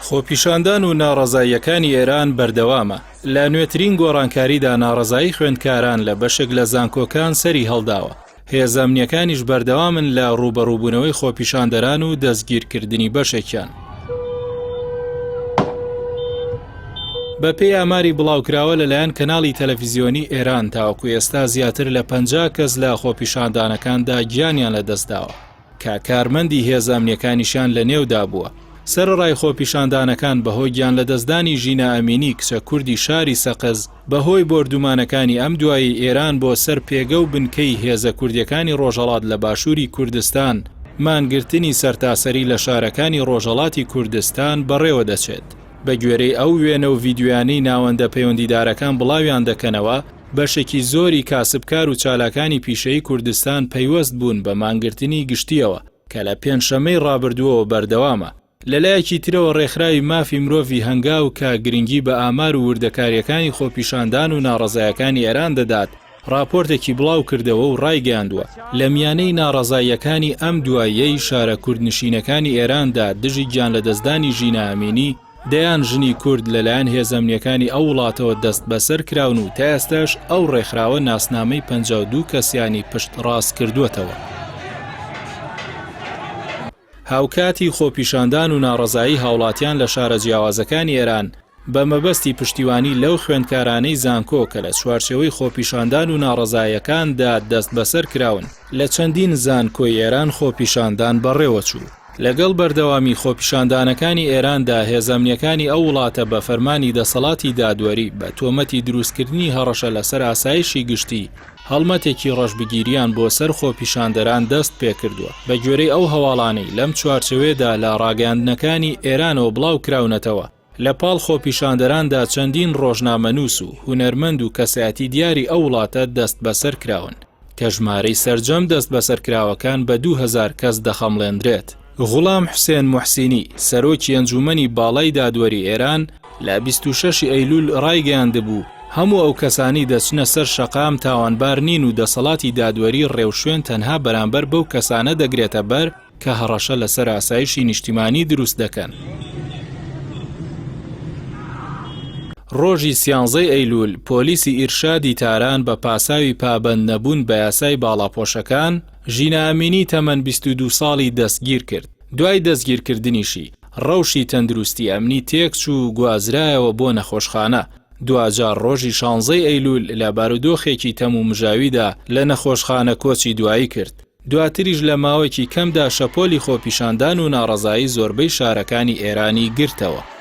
خۆپیشاندان و ناڕەزاییەکانی ئێران بەردەوامە، لە نوێترین گۆڕانکاریدا ناڕەزایی خوێندکاران لە بەشێک لە زانکۆکان سەری هەڵداوە، هێزە ئەمنییەکانیش بەردەوامن لە ڕووبەڕووبوونەوەی خۆپیشاندەران و دەستگیرکردنی بەشێکیان. بەپێی ئاماری بڵاوکراوە لەلایەن کەناڵی تەلەفیزیۆنی ئێران تاوەکو ئێستا زیاتر لە 50 کەس لە خۆپیشاندانەکاندا گیانیان لەدەستداوە. کە کارمەندی هێزە ئەمنیەکانیشیان لە نێودا بووە. سەرەڕای خۆپیشاندانەکان بەهۆی گیانلەدەستدانی ژینا ئەمینی کچە کوردی شاری سەقز، بەهۆی بۆردومانەکانی ئەم دوایەی ئێران بۆ سەر پێگە و بنکەی هێزە کوردیەکانی ڕۆژهەڵات لە باشووری کوردستان، مانگرتنی سەرتاسەری لە شارەکانی ڕۆژهەڵاتی کوردستان بەڕێوە دەچێت. بەگوێرەی ئەو وێنە و ڤیدیۆیانەی ناوەندە پەیوەندیدارەکان بڵاویان دەکەنەوە، بەشێکی زۆری کاسبکار و چالاکانی پیشەیی کوردستان پەیوەست بوون بە مانگرتنی گشتییەوە کە لە پێنجشەممەی ڕابردووەوە بەردەوامە. لەلایەکی ترەوە ڕێکخراوی مافی مرۆڤی هەنگاو کە گرنگی بە ئامار و وردەکارییەکانی خۆپیشاندان و ناڕەزایەکانی ئێران دەدات، ڕاپۆرتێکی بڵاو کردەوە و ڕایگەیاندووە، لە میانەی ناڕەزاییەکانی ئەم دواییەی شارە کوردنشینەکانی ئێراندا دژی گیانلەدەستدانی ژینا ئەمینی، دەیان ژنی کورد لەلایەن هێزە ئەمنییەکانی ئەو وڵاتەوە دەستبەسەر کراون و تا ئێستاش ئەو ڕێکخراوە ناسنامەی 52 کەسیانی پشتڕاست کردووەتەوە. هاوکاتی خۆپیشاندان و ناڕەزایی هاوڵاتیان لە شارە جیاوازەکانی ئێران بە مەبەستی پشتیوانی لەو خوێندکارانەی زانکۆ کە لە چوارچێوەی خۆپیشاندان و ناڕەزایەکاندا دەستبەسەر کراون، لە چەندین زانکۆی ئێران خۆپیشاندان بەڕێوەچوو. لەگەڵ بەردەوامی خۆپیشاندانەکانی ئێراندا، هێزە ئەمنییەکانی ئەو وڵاتە بە فەرمانی دەسەڵاتی دادوەری بە تۆمەتی دروستکردنی هەڕەشە لەسەر ئاسایشی گشتی، هەڵمەتێکی ڕەشبگیریان بۆ سەر خۆپیشاندەران دەست پێکردووە. بە گوێرەی ئەو هەواڵانەی لەم چوارچێوەیەدا لە ڕاگەیاندنەکانی ئێرانەوە بڵاو کراونەتەوە، لە پاڵ خۆپیشاندەراندا چەندین ڕۆژنامەنووس و هونەرمەند و کەسایەتی دیاری ئەو وڵاتە دەستبەسەر کراون، کە ژمارەی سەرجەم دەستبەسەرکراوەکان بە 2000 کەس دەخەمڵێندرێت. غوڵام حوسێن موحسینی، سەرۆکی ئەنجوومەنی باڵای دادوەری ئێران، لە 26 ئەیلوول ڕایگەیاندبوو، هەموو ئەو کەسانەی دەچنە سەر شەقام تاوانبار نین و دەسەڵاتی دادوەری ڕێوشوێن تەنها بەرامبەر بەو کەسانە دەگرێتە بەر کە هەڕەشە لەسەر ئاسایشی نیشتیمانی دروست دەکەن. ڕۆژی سیانزەی ئەیلوول پۆلیسی ئیرشادی تاران بە پاساوی پابەندنەبوون بە یاسای باڵاپۆشەکان، ژینا ئەمینی تەمەن 22 ساڵی دەستگیرکرد. دوای دەستگیرکردنیشی، ڕەوشی تەندروستی ئەمنی تێکچوو و گوازرایەوە بۆ نەخۆشخانە. دواجار ڕۆژی شانزەی ئەیلوول لە بارودۆخێکی تەمومژاویدا لە نەخۆشخانە کۆچی دوایی کرد. دواتریش لە ماوەیەکی کەمدا شەپۆلی خۆپیشاندان و ناڕەزایی زۆربەی شارەکانی ئێرانی گرتەوە.